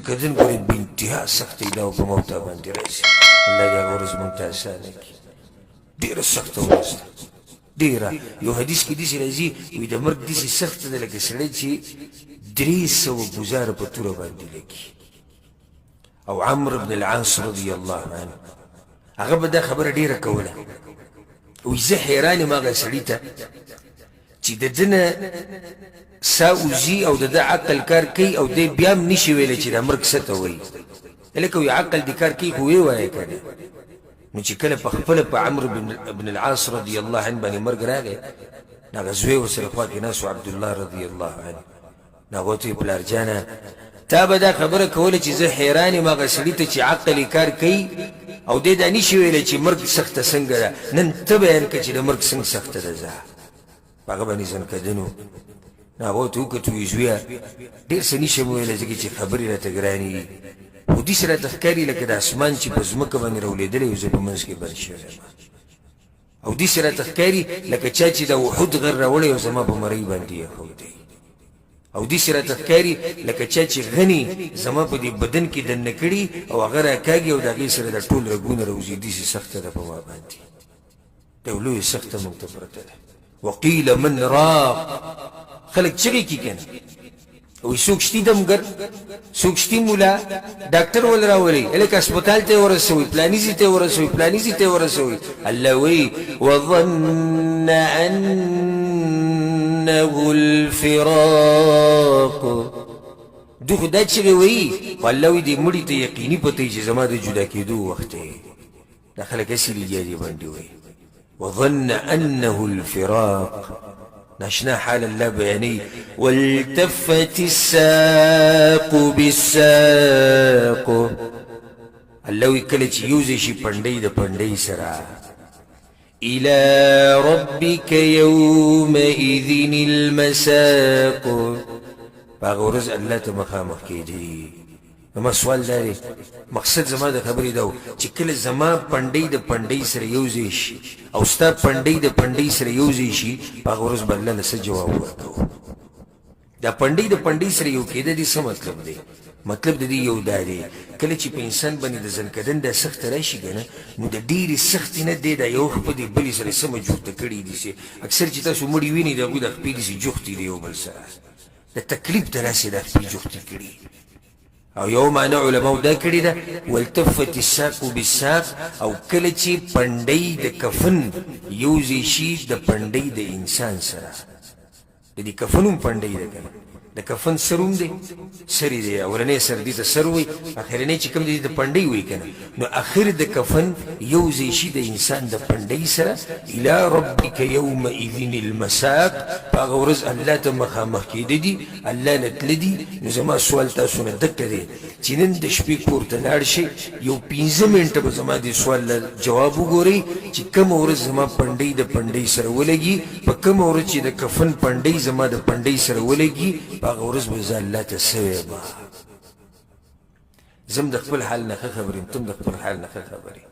کدن ګورې بې انتها سختۍ دا په موته باندې راځي. الله دې هغه ورځ مونږ ته اسانه کړي. ډېره سخته ورځ ده، ډېره. یو حدیث کې داسې راځي، وایي د مرګ داسې سخته ده لکه سړی چې 300 ګزاره په توره باندې لګي. او عمرو بن العاص رضی الله عنه هغه به دا خبره ډېره کوله، وایي زه حیران یم هغه سړي ته چې د ده نه سا وځي او د ده عقل کار کوي او دی بیا هم نشي ویلی چې دا مرګ څه ته وایي. لکه وایي عقل دې کار کوي خو ویې وایه که نه. نو چې کله په خپله په عمرو بن العاص رضی الله عنه باندې مرګ راغی، نو هغه زوی ورسره خوا کې ناست و، عبدالله رضی الله عنه. نو هغه ورته وایي پلار جانه تا به دا خبره کوله چې زه حیران یم هغه سړي ته چې عقل یې کار کوي او دی دا نشي ویلی چې مرګ سخته څنګه ده، نن ته بیان کړه چې د مرګ څنګه سخته ده. ځه په هغه باندې ځنکدن و. نو هغه ورته وکتل، وایي زویه ډېر څه نشم ویلی ځکه چې خبرې راته ګرانې دي، خو داسې راته ښکاري لکه د اسمان چې په ځمکه باندې راولېدلی او زه په منځ کې بند شوی یم، او داسې راته ښکاري لکه چا چې د احد غر راوړی او زما په مرۍ باندې یې ښودی، او داسې راته ښکاري لکه چا چې غني زما په دې بدن کې دننه کړي او هغه راکاږي او د هغې سره د ټول رګونه راوځي، داسې سخته ده په ما باندې. دا یو لویه سخته موږ ته پرته ده. وقیل من راق، خلک چغې کړي که نه، وایي څوک شتي دمګر، څوک شتي مولا، ډاکټر ول راولئ، هلکه هسپتال ته یې ورسوئ، پلاني ځای ته یې ورسوئ، پلاني ځای ته یې ورسوئ. الله وایي وظن انه الفراق، دوی خو دا چغې وایي خو الله وایي دې مړي ته یقیني پته وي چې زما د جدا کېدو وخت دی. دا خلک هسې لګیا دي باندې وایي وظن انه الفراق. ناشنا حال الله بیانوي والتفت الساق بالساق. الله وایي کله چې یو ځای شي پنډۍ د پنډۍ سره، الى ربك يومئذ المساق، په هغه ورځ الله ته مخامخ کېدی. زما سوال دا دی، مقصد زما د خبرې دا و چې کله زما پنډۍ د پنډۍ سره یو ځای شي او ستا پنډۍ د پنډۍ سره یو ځای شي، په هغه ورځ به الله له څه جواب ورکوو؟ دا پنډۍ د پنډۍ سره یو کېده دې څه مطلب دی؟ مطلب د دې یو دا دی، کله چې په انسان باندې د ځنکدن دا سخته راشي که نه، نو د ډېرې سختې نه دی دا یو خپه دې بلې سره سمه جوخته کړې دي. چې اکثر چې تاسو مړي وینئ د هغوی د خپې داسې جوختې دي یو بل سره، د تکلیف د لاسه دا خپې جوختې کړي. او یو معنی علماو دا کړې ده والتفت الساق بالساق، او کله چې پنډۍ د کفن یو ځای شي د پنډۍ د انسان سره، د دې کفن هم پنډۍ ده که نه، د کفن سر هم دی، سر یې دی، اولنی سر دې ته سر وایي، اخرنی چې کوم دی دې ته پنډۍ وایي که نه، نو اخر د کفن یو ځای شي د انسان د پنډۍ سره. الی ربک یومئذ المساق، په هغه ورځ الله ته مخامخ کېده دي، الله نه تله دي. نو زما سوال تاسو نه دکه دی چې نن د شپې کور ته لاړ شئ، یو 5 منټه به زما دې سوال له جواب وګورئ چې کومه ورځ زما پنډۍ د پنډۍ سره ولګي، په کومه ورځ چې د کفن پنډۍ زما د پنډۍ سره ولګي، په هغه ورځ به زه الله ته څه وایم؟ زه هم د خپل حال نه ښه خبر یم، ته هم د خپل حال نه ښه خبر یې.